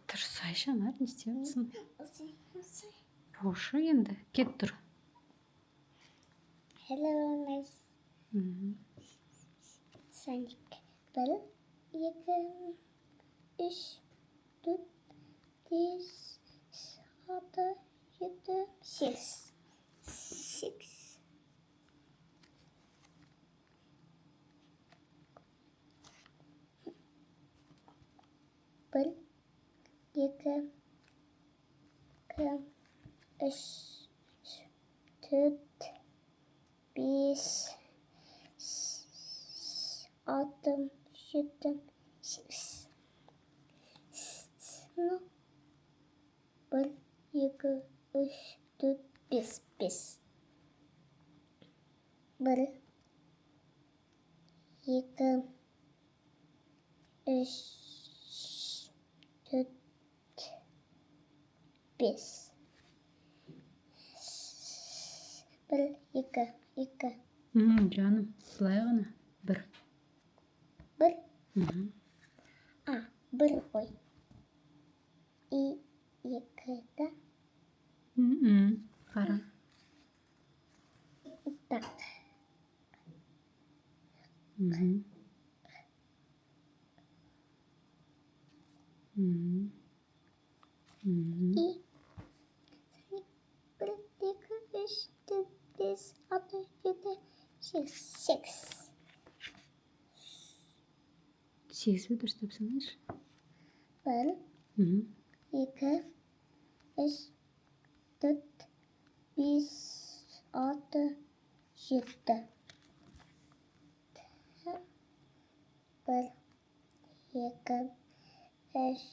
Тұрсай, Жанар, не істеп жатырсың? Осы, осы. Бошы енді, кет, тұр. Hello, nice. Саник. Бір, екі, үш, төрт, бес, алты, жеті, сегіз. Сегіз. Бір, екі, үш, төрт, бес, алты, жеті, сегіз. Ну, бір, екі, үш, төрт, бес, бес. Бір, екі, үш, төрт, бес. Бір, екі, екі. Жаным, былай ғана. Бір. Бір. Мхм. А, бір ғой. И екі да. Қара. Так. Мхм. Мхм. Мхм. И бір, екі, үш, төрт, бес, алты, жеті, сегіз, сегіз. Сегіз бе? Дұрыстап санайшы. Бір, екі, үш, төрт, бес, алты, жеті. Бір, екі, үш,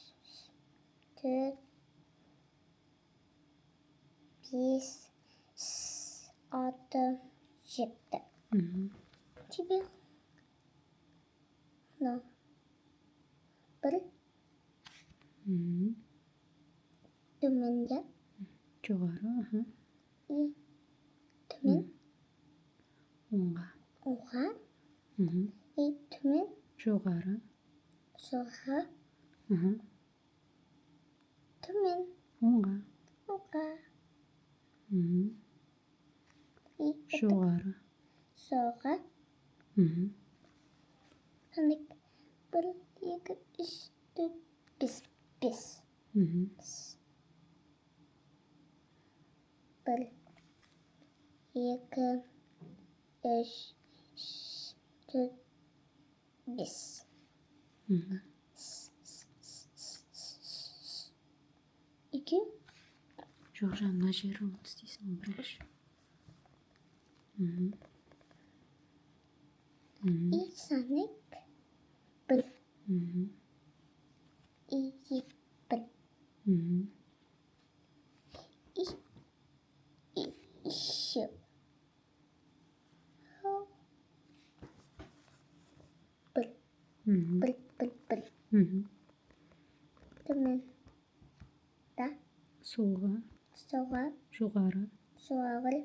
төрт, бес, алты, жеті. Тебе. Ну. Бір. Төменде. Жоғары, аха. И төмен. Оңға. Оңға. И төмен. Жоғары. Жоғары. Төмен. Оңға. Оңға. И Жоғары. Жоғары. Санайық. Бір, екі, үш, төрт, бес, бес. Бір, екі, үш, төрт, бес. Екі. Жоқ, жаным, мына жерін істейсің ғой бірінші. Мхм. Мхм. И санайық. Бір. И екі, бір. И үшеу. Бір. Бір, бір, бір. Төмен. Да. Солға. Солға. Жоғары. Жоғары.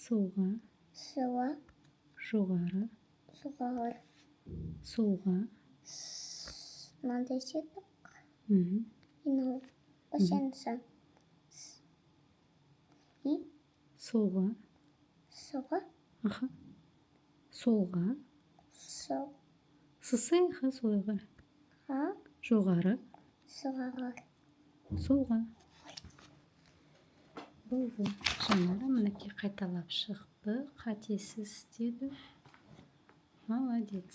Солға. Солға. Жоғары. Жоғары. Солға. Мынандай сөйтіп. Мхм. И мынау сан. И Солға. Солға. Аха. Солға. Сол. Сысы, аха, солай қарай. А. Жоғары. Жоғары. Солға. Болды. Жанара, мінекей, қайталап шықты, қатесіз істеді. Молодец.